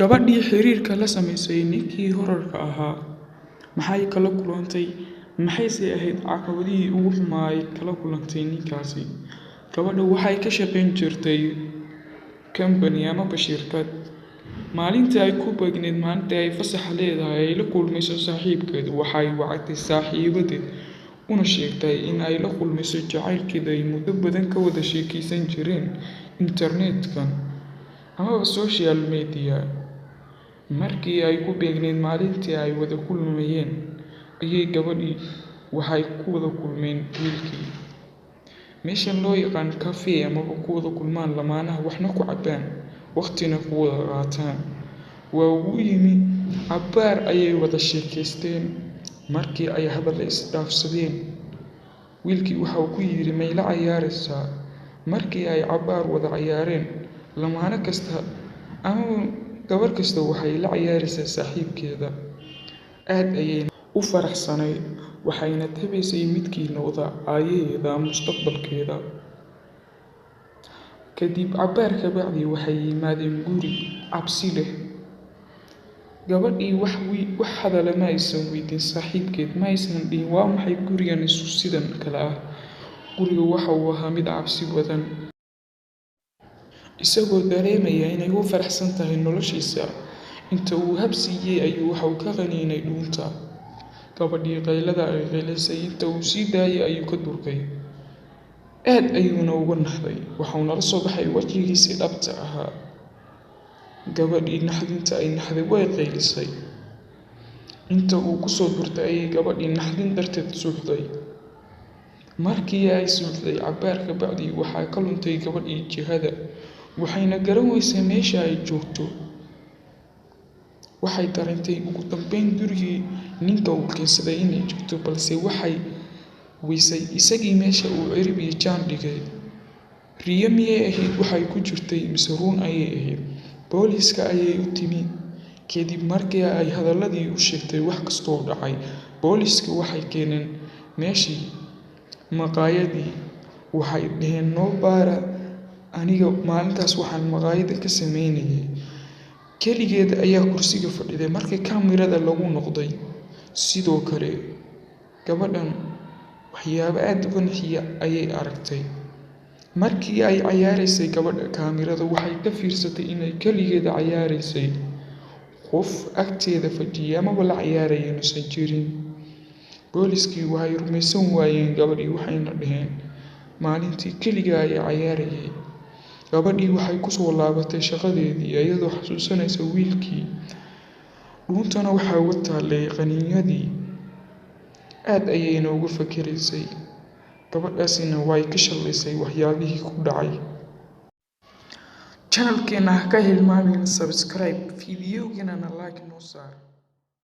Gabadhii xiriirka la samaysay ninkii horarka ahaa maxay kala kulantay? Maxayse ahayd caqabadihii ugu xumaa ay kala kulantay ninkaasi? Gabadha waxay ka shaqayn jirtay company amaba shirkad. Maalintii ay ku beegneyd maalintii ay fasaxa leedahay ay la kulmayso saaxiibkeed, waxay wacatay saaxiibadeed una sheegtay in ay la kulmayso jacaylkeeda ay muddo badan ka wada sheekaysan jireen internet-kan amaba social media. Markii ay ku beegneyd maalintii ay wada kulmayeen, ayay gabadhii waxay ku wada kulmeen wiilkii meeshan loo yaqaan cafe amaba ku wada kulmaan lamaanaha, waxna ku cabbaan, waqtina ku wada qaataan. Waa uu yimi, cabbaar ayay wada sheekaysteen. Markii ay hadalla isdhaafsadeen, wiilkii waxa uu ku yidhi, "Ma ila cayaaraysaa?" Markii ay cabbaar wada cayaareen, lamaane kasta amaba gabar kasta waxay la cayaaraysaa saaxiibkeeda. Aad ayay u faraxsanayd, waxayna tabaysay midkii noqda aayaheeda ama mustaqbalkeeda. Kadib cabbaar kabacdi waxay yimaadeen guri cabsi leh. Gabadhii wax hadala ma aysan weydiin saaxiibkeed, ma aysan dhihin, "Waa maxay gurigan isu sidan kale ah?" Guriga waxa uu ahaa mid cabsi badan. Isagoo dareemaya inay u faraxsan tahay noloshiisa, inta uu hab siiyey ayuu waxa uu ka qaniinay dhuunta. Gabadhii qaylada ay qaylisay inta uu sii daayay ayuu ka durkay. Aad ayuuna uga naxday, waxauna la soo baxay wejigiisii dhabta ahaa. Gabadhii naxdinta ay naxday way qaylisay. Inta uu kusoo durtay ayay gabadhii naxdin darteed suuxday. Markii ay suuxday cabbaar kabacdi, waxaa ka luntay gabadhii jihada, waxayna garan weysay meesha ay joogto. Waxay dareentay ugu dambeyn gurigii ninka uu keensaday inay joogto, balse waxay weysay isagii meesha uu cirib iyo jaan dhigay. Riyo miyay ahayd waxay ku jirtay, mise run ayay ahayd? Booliiska ayay u timi. Kadib markii ay hadalladii u sheegtay wax kastoo dhacay, booliiska waxay keeneen meeshii maqaayadii. Waxay dhaheen, "Noo baara aniga maalintaas waxaan maqaayadda ka sameynayay." Keligeed ayaa kursiga fadhiday markii kaamirada lagu noqday. Sidoo kale gabadhan waxyaabo aad uga naxiya ayay aragtay. Markii ay cayaaraysay gabadha, kaamirada waxay ka fiirsatay inay keligeed cayaaraysay, qof agteeda fadhiyay amaba la cayaaraya inuusan jirin. Booliskii waxay rumaysan waayeen gabadhii, waxayna dhaheen, "Maalintii keligaa ayaa cayaarayay." Gabadhii waxay kusoo laabatay shaqadeedii iyadoo xasuusanaysa wiilkii, dhuuntana waxaa uga taallay qaniinyadii. Aad ayayna uga fakeraysay. Gabadhaasina way ka shallaysay waxyaabihii ku dhacay. Channelkeena ha ka hilmaamin subscribe, fiidiyowgeenana like noo saar.